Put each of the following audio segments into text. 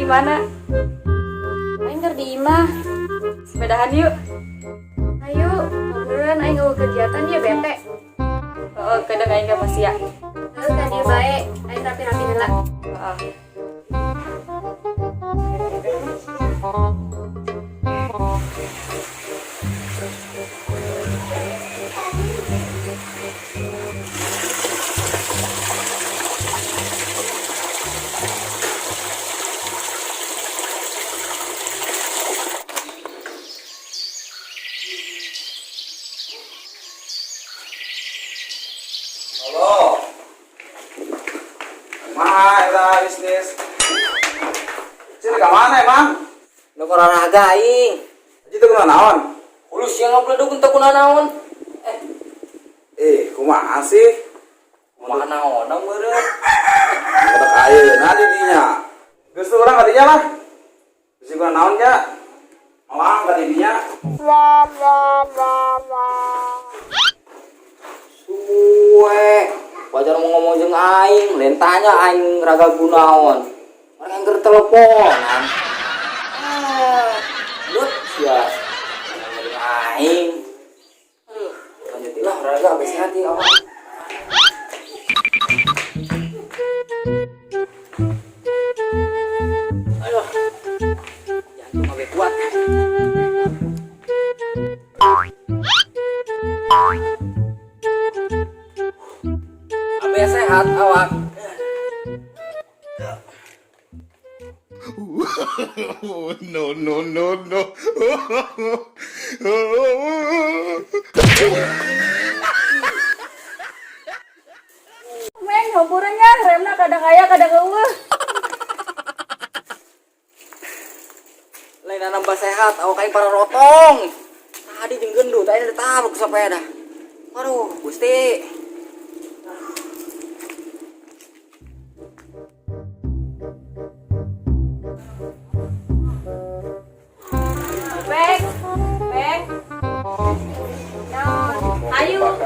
Di mana? Aing keur di imah. Sepedahan yuk. Ayo, beneran aing eueuh kegiatan ya bete. Heeh, kadang aing ka masih ya. Heuh, ka dieu bae, aing rapi-rapi heula. Heeh. Halo. Kumaha eta bisnis? Sini ka mana emang? Nu olahraga aing. Itu kuna naon? Ulus yang ngabledug teu kuna naon. Kumaha sih? Kumaha naon meureun. Budak ayeuna di dinya. Geus tuh urang ka dinya lah. Bisi kuna naon nya? Malang ka di dinya. Suwe. Wajar mau ngomong jeung aing, lain tanya aing raga gunaon. Orang yang keur teleponan. Ah, lut sia. Ngomong jeung aing. Aduh, lanjut lah raga geus sehat ieu awak. Aduh. Jantung abe kuat. Abe sehat awak. No, no, no, no. Meng, hampurannya remna kadang aya kadang eueuh. Lain nambah sehat, awak aing para rotong. Tadi jeung gendut, aing ditabrak ku sepeda. Waduh, Gusti. Bek, bek. Naon? Ayo.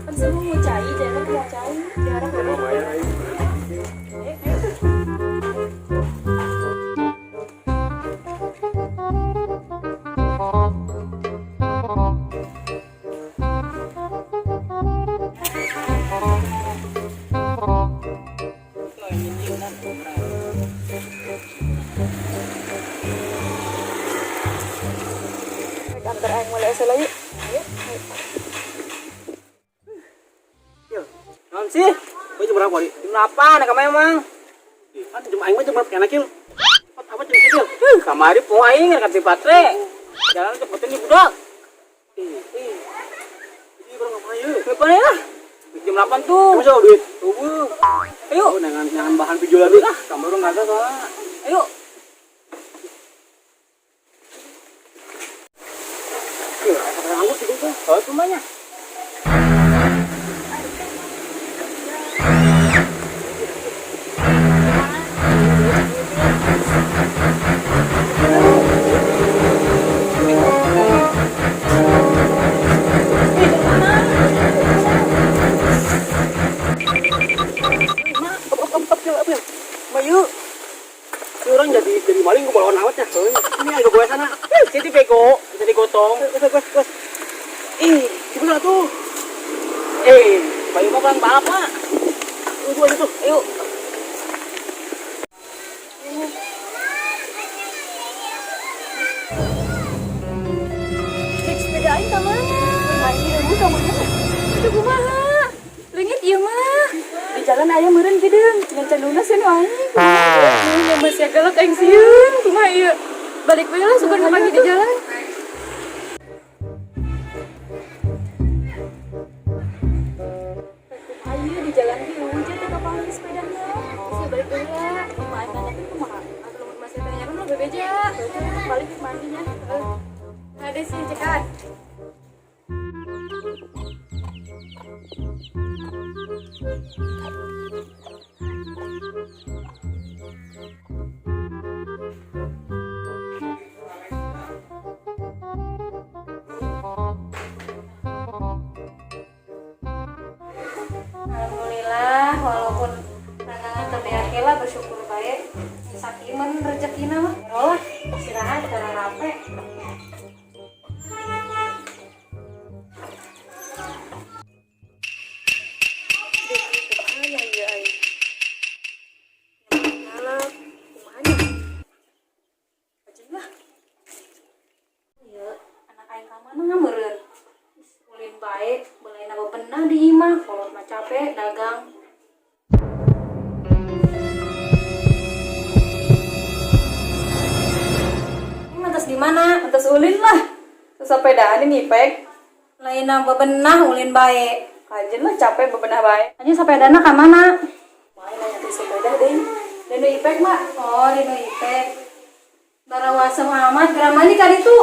Kan semua mau cai, jangan mau cai. Jarang banget. Rek antar aing mulai SL yuk. Ayo. Yo, naon sih? Kowe jam berapa, Di? Jam 8 ka memang. Ih, kan jam aing mah jam berapa kena kil? Cepat apa jam kecil? Kamari po aing rek di patre. Jalan cepetin nih budak. Ih, ih. Jadi kurang ngapain yeuh? Ngapain ya? Jam 8 tuh. Kamu jauh duit. Eueuh. Ayo. Oh, nangan bahan video lagi lah. Kamu orang enggak ada soalnya. Ayo. Iya, sampai anggur sih gua. Oh, rumahnya. Mayu. Ini orang jadi maling gua bawa awatnya. Ini ada gue sana. Jadi bego, jadi gotong. Wes wes wes. Ih, Gimana tuh? Bayu mah kurang balap, Pak. Tunggu aja tuh. Ayo. Cek sepeda aing ka mana? Aing eueuh ka mana? Itu kumaha? Leungit ieu mah. Di jalan aya meureun gideung. Ngan can lunas ya nu aing. Kumaha? Masih galak aing sieun. Kumaha ieu? Balik we lah sugan pagi di jalan. Ayo di jalan ge hujan teh kapangan sepedanya. Terus balik heula. Kumaha aing nanyakeun kumaha? Atuh lamun masih tanyakeun mah bebeja. Balik ke mandinya. Heeh. Ada sih cekan. Alhamdulillah, walaupun dagangan teu beak lah, bersyukur bae. Sakieu rezekina mah. Oh, istirahat karena rape. Aya ieu aing. Nyalak, kumaha nya? Kajeun lah. Ieu anak aing ka mana meureun? Ulin bae, belaina bebenah di imah, kolot mah capek dagang. Ini atas di mana? Atas ulin lah. Sesepedaan ini ipek. Lain bebenah ulin bae. Kajeun lah, capek bebenah bae. Aja sepedana ka mana? Main nanya teh sepeda deh. Dan nu ipek mah. Oh, di nu ipek. Barawasem amat, geramani kali itu.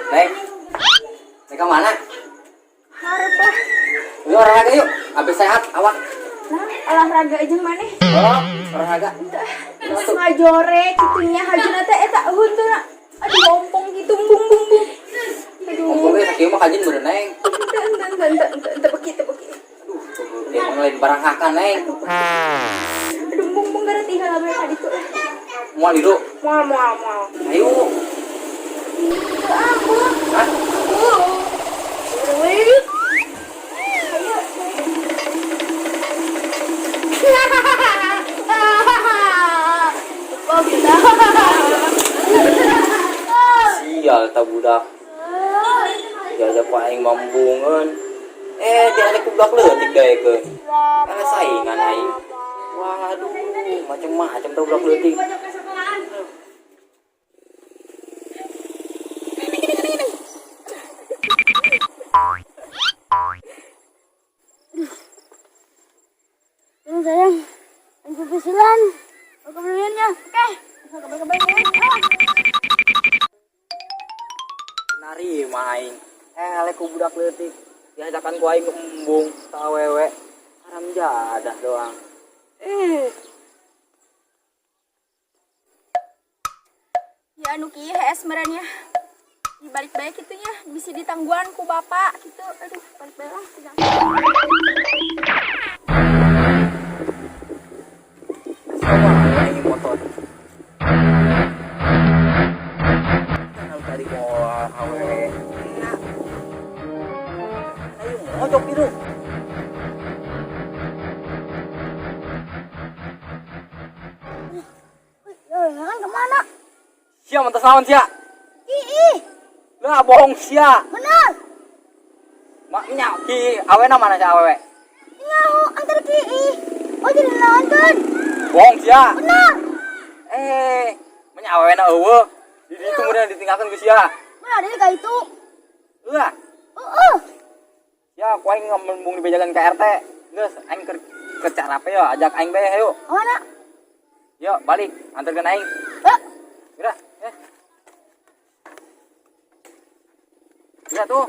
Neng, Neng ke mana? Harap lah. Yuk olahraga yuk, habis sehat awak. Nah, olahraga aja mana? Oh, olahraga. Terus ngajorek gitu nya hajuna teh eta huntuna. Aduh, ompong gitu bung bung bung. Aduh. Ompongnya sakieu mah kajeun meureun, Neng. Ente ente ente ente ente ente beki ente beki. Aduh, tuh dia lain barang hakan, Neng. Aduh, bung bung gara tinggal abe tadi tuh. Moal hidup. Moal moal moal. Ayo. Itu aku. Hah? Wih. Ayo. Oh, kita. Sial ta budak. Diajak ku aing mambungeun. Eh, diajak ku budak leutik daekeun. Karena saingan aing. Waduh, macem-macem ta budak leutik. Sayang, sayang. Aku pesilan. Aku beliinnya. Oke. Kabar-kabar ya. Ah. Nari mah aing. Eh, eleh ku budak leutik. Diajakan ku aing embung ta awewe. Haram jadah doang. Eh, Ya anu kieu hees meureun nya. Di balik baik kitu nya, bisa ditangguan ku bapak gitu. Aduh, balik bae lah. Sama ini motor. Kalau tadi mau awewe. Ayo ngojok gitu. Ya, kan kemana? Sia mentas naon sia? Ih, Lah, bohong sia. Benar. Maknya ki awena mana sia awewe? Nyaho antar ki ih. Oh, jadi nonton. Bohong sia. Benar. Eh, menya awena eueuh. Di ditu kemudian ditinggalkan ku sia. Benar ini kayak itu. Eueuh. Heeh. Ya, ku aing ngembung di bejalan ke RT. Geus aing ke carape yo, ajak aing bae hayu. Mana? Yuk, balik, antarkeun aing. Eh, Gerak, eh. Gerak tuh.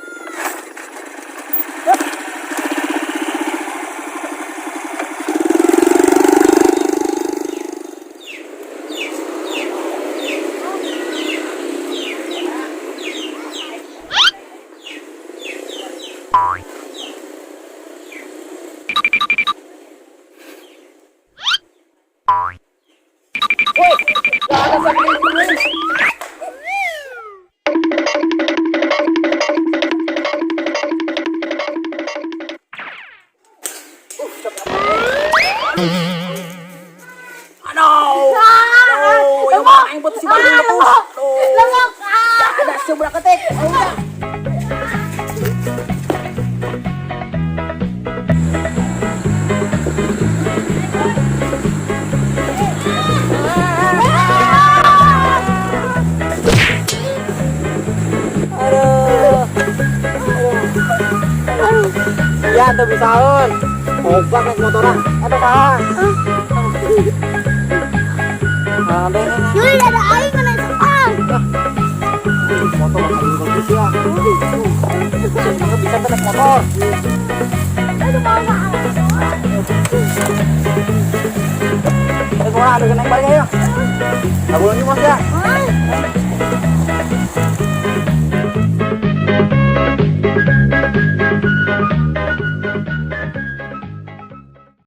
Woi, gak ada saking itu. Aduh. Aduh, ya mah aing putus si baju putus. Aduh. Lemok ah. Ada sebelah ketik. Oh, Aduh. Ya, tuh bisaeun. Goblok naik motoran. Eta saha? Ah, deh. Yuli ada aing kena sepang. Motor aing bagus ya. Tuh, bisa tuh naik motor. Aduh, mau mau. Eh, kemana? Ada naik balik ayo. Aku lagi mas ya. Ah.